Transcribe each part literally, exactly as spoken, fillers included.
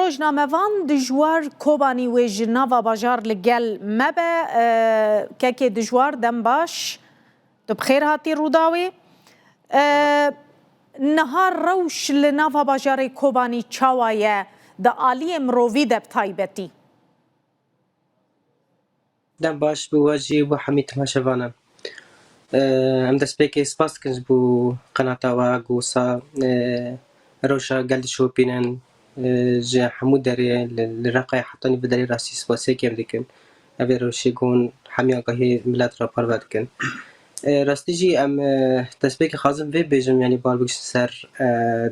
Rojnamevan Dijwar Kobanî wê ji nava bajar li gel me be. E, kekê Dijwar, dem baş. Tu bi xêr hatî Rûdawê. E, niha rewş li nava bajarê Kobanî çawa ye, di aliyê mirovî de bi taybetî? Dem baş bo we jî, bo hemî temaşevanan. Em destpêkê spas dikin ji bo qenata we, ku wisa, e, rewşa gel dişopînin, e, ji hemû derê, li, li Reqayê hetanî vê derê rastî spasiyekê em dikin. Ev ê rewşê ku hûn hemî agahî milet re parve dikin. E, rastî jî em, e, destpêkê xwazim vê bêjim, yanî bar bikişin ser, e,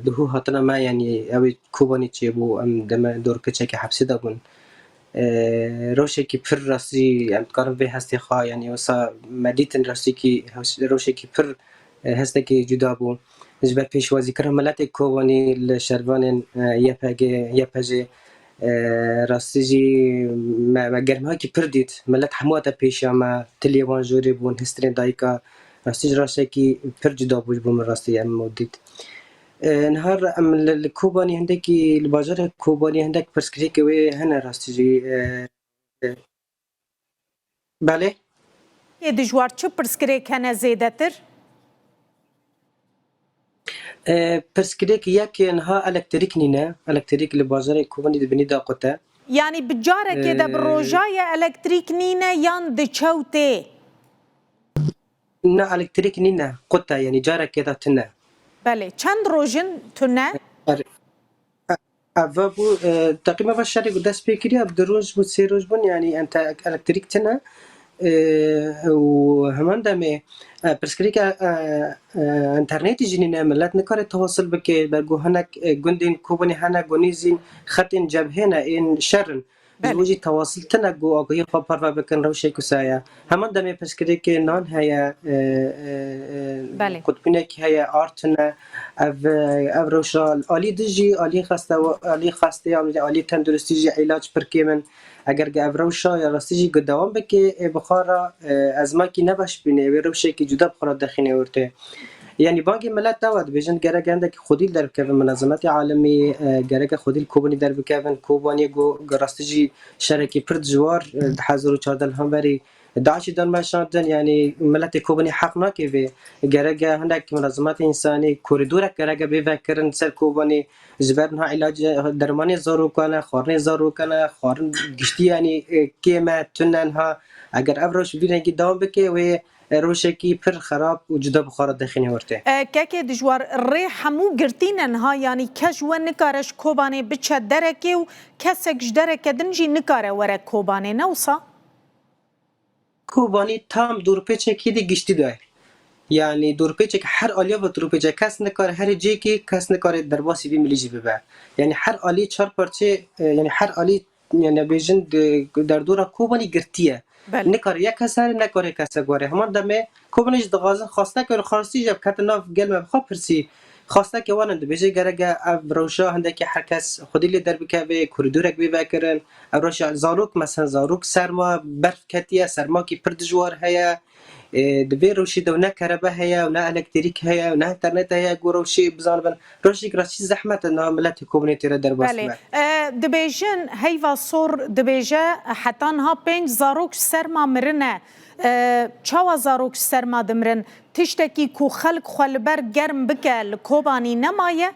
duhû hatina me, yanî ew ê Kobanî çêbû, em deme dorpêçekê hepsê de bûn. E, rewşekî pir rastî, em dikarin vê hestê xwe, yanî wisa me dîtin rastîkî hews-, rewşekî pir, e, hestekî cuda bû. Ji ber pêşwazîkirina miletê Kobanî li şervanên, e, Y P G, Y P J, e, rastî jî me, me germiyekî pir dît. Milet hemû hate pêşiya me, tiliyê wan jorê bûn, hestirên dayika. Rastî jî rewşekî pir cuda bû ji bo min rastî em dît. E, niha em li, li Kobanî hindekî, li bajarê Kobanî hindek pirsgirêkê wê hene rastî jî, e, e, belê. Ê Dijwar, çi pirsgirêk hene zêdetir? E, pirsgirêk yek niha elektrîk nîne. Elektrîk li bajarê Kobanî di binî de qut e. Yanî bi carekê de bi E, roja ye elektrîk nîne yan diçe û tê? Na, elektrîk nîne, qut e, yanî carekê de tune. Belê, çend roj in tune? Er-, e-, ev bû, e, teqrîben va şerê ku dest pê kiriye, ev du roj bû, sê roj bûn, yanî ente-, elektrîk tune. E, û heman demê, e, pirsgirêka, e, e, internetî jî nîne, milet nikare tewasil bike, ber ku hinek, e, gundên Kobanî hene ku nîzîn xetên cebhê ne, ên şer in. Ji Belê. bo jî tewasil tune ku agahî xwe parve bikin rewşek wisa ye. Heman demê pirsgirêkê nan heye, e, e, e, Belê. qutbînekî heye, ard tune. Ev, e, ev rewşa alî din jî, alî xeste, alî xestê, alî tenduristî jî îlac pir kêm in. Eger ge ev rewşa ya rastî jî ku dewam bike, ê bi xwe re, e, ezmakî ne baş bîne, wê rewşekî cuda bi xwe re dexîne ortê. Yanî bangê milet ew e, dibêjin gerek hendek xwedî li derbikevin, minezemetê alemî, e, gereke xwedî li Kobanî derbikevin, Kobanî ku, ku rastî jî şerekî pir dijwar, e, di hezar û çardeh li hemberî DAIŞî dan meşandin, yanî miletê Kobanî heq nake vê. Gereke hinek minezemetê însanî korîdorek gereke bê vekirin ser Kobanî, ji ber niha îlac, dermanê zarokan e, xwarinê zarokan e, xwarin giştî yanî, e, kêm e, tune niha. Eger ev rewş vî rengî dewam bike, wê e, rewşekî pir xerab û cuda bi xwe re dexîne ortê. E, kekê Dijwar, rê hemû girtî ne niha, yanî kes ji we nikare ji Kobanê biçe derekê û kesek ji dereke din jî nikare were Kobanê, ne wisa? Kobanî tam dorpêçekî di giştî de ye. Yanî dorpêçek her aliya ve dorpêçek, kes nikare herî cêkî, kes nikare derbasî vî milî jî bibe. Yanî her alî çar parçe, e, yanî her alî, yanî bêjin di derdora Kobanî girtî ye. Belê. Nikare yek kes here, nikare kesek were. Heman demê Kobanî jî dixwazin xwastek were, xwastî jî kete nav gel me bi xwe pirsî. Xwastekê wan in, dibêje gereke ev rewşa hindekî her kes xwedî lê derbikeve, korîdorek bê vekirin. Ev rewşa zarok, mesela zarok serma, berf ketiye, sermakî pir dijwar heye. Ê, di vê rewşê de ne kerebe heye, ne elektrîk heye, ne înternet heye, ku rewşê bizanibin. Rewşek rastî zehmet e, niha miletê Kobanê tê re derbas Belê. be. E, dibêjin, heyva sor dibêje, heta niha pênc zarok ji serma mirine. E, çawa zarok ji serma dimirin? Tiştekî ku xelk xwe li ber germ bike li Kobanî nemaye?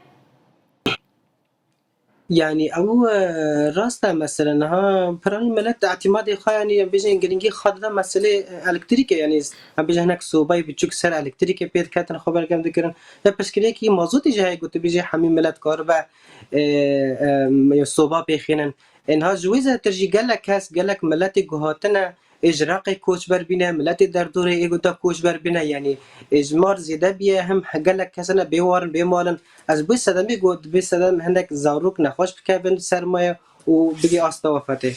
Yanî ew, e, rast e, mesela niha piranî milet îtîmadê xwe, yanî em bêjin girîngî xwe dide meselê, e, elektrîkê, yanî em bêjin hinek sobayê biçûk ser elektrîkê pê diketin, xwe bergem dikirin. Ya pirsgirêkî mazotê jî heye, ku tu bêjî hemî milet karibe, e, e, soba pêxînin. E, niha ji wê zêdetir jî gelek kes, gelek miletê ku hatine, ê ji Reqê koçber bîne, miletê derdorê ê guda koçber bîne, yanî ê ji mar zêde bîye, him gelek kes hene bê war in, bê mal in. Ez bi sedemê got, bi sedem hindek zarok nexweş bikevin sermaye û bigê asta wefetê.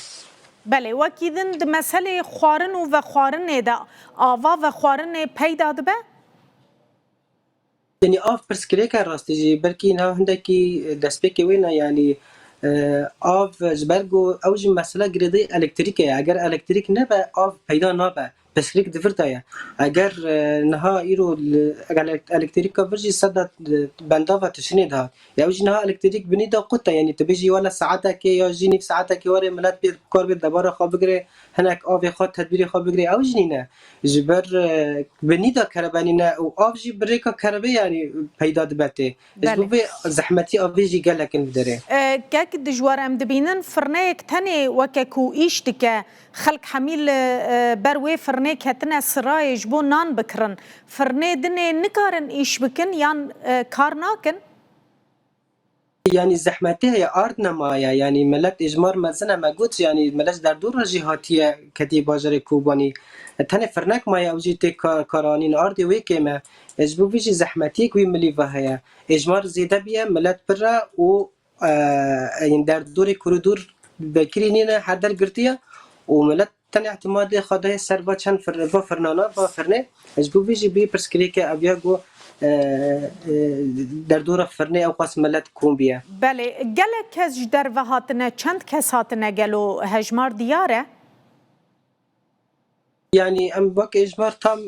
Belê, wekî din di meselê xwarin û vexwarinê de, ava vexwarinê peyda dibe? Yanî av pirsgirêk e rastî jî, belkî niha hindekî destpêkê wê ne, yanî, e, av ji ber ku ew jî mesela girêdayî elektrîkê ye. Eger elektrîk nebe, av peyda nabe. Pirsgirêk di vir de ye. Eger, e, niha îro li, eger elek-, elektrîka vir jî seda, e, bendava tişinê de hat. Ya ew jî niha elektrîk binî de qut e, yanî tu bêjî wele saetekê ya jî nîv saetekê were milet pê kar bê debara xwe bigire, hinek avê xwe tedbîrê xwe bigire, ew jî nîne. Ji ber, e, binî de kerebe nîne û av jî bi rêka kerebê yanî peyda dibe tê. Ji bo Belê. vê zehmetî avê jî gelek in bi derê. E, kek dijwar em dibînin, firneyek tenê weke ku îş dike, xelk hemî li, e, ber wê firnê ketine sirayê ji bo nan bikirin. Firnê dinê nikarin îş bikin yan, e, kar nakin? Yanî zehmetî heye, ard nemaye. Yanî milet êjmar mezin e, me got, yanî milet ji derdora jî hatiye ketiye bajarê Kobanî. E, tenê firnek maye, ew jî tê ka-, karanîn, ardê wê kêm e. E, ji bo vê jî zehmetiyek wî milî ve heye. Êjmar zêde biye, milet pir e û, e, yanî derdorê koridor vekirî nîne, her der girtiye û milet tenê îtimadê xwe daye ser va çend fir-, va firnana, va firnê. Ji bo vê jî bî pirsgirêke ev ya ku, e, e, derdora firnê ew qas milet kom biye. Belê, gelek kes ji derve hatine, çend kes hatine gelo hejmar diyar e? Yanî em wek êjmar tam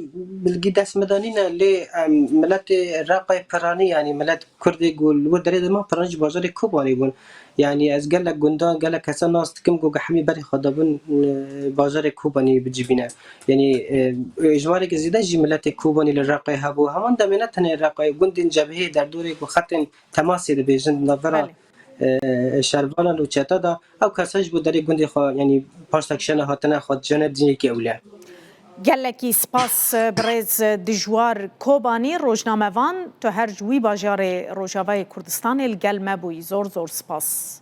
bilgî dest me de nîne, lê em miletê Reqayê piranî, yanî milet Kurdê ku li wir derê de ma piranî ji bajarê Kobanî bûn. Yanî ez gelek gundan, gelek kesan nas dikim ku hemî berê xwe dabûn, e, bajarê Kobanî bicivîne. Yanî, e, êjmareke zêde jî miletê Kobanî li Reqayê hebû. Heman demê ne tenê Reqayê, gundên cebheyê derdorê ku xetên temasê dibêjin, navbera, Belê. e, şervanan û çeta de, ew kesan ji bo derê gundê xwe, yanî paşta kişene hatine xwe, dijene diyekî ewle. Gelekî spas, birêz Dijwar Kobanî, rojnamevan, tu her ji wî bajarê Rojavayê Kurdistanê li gel me bûyî. Zor zor spas.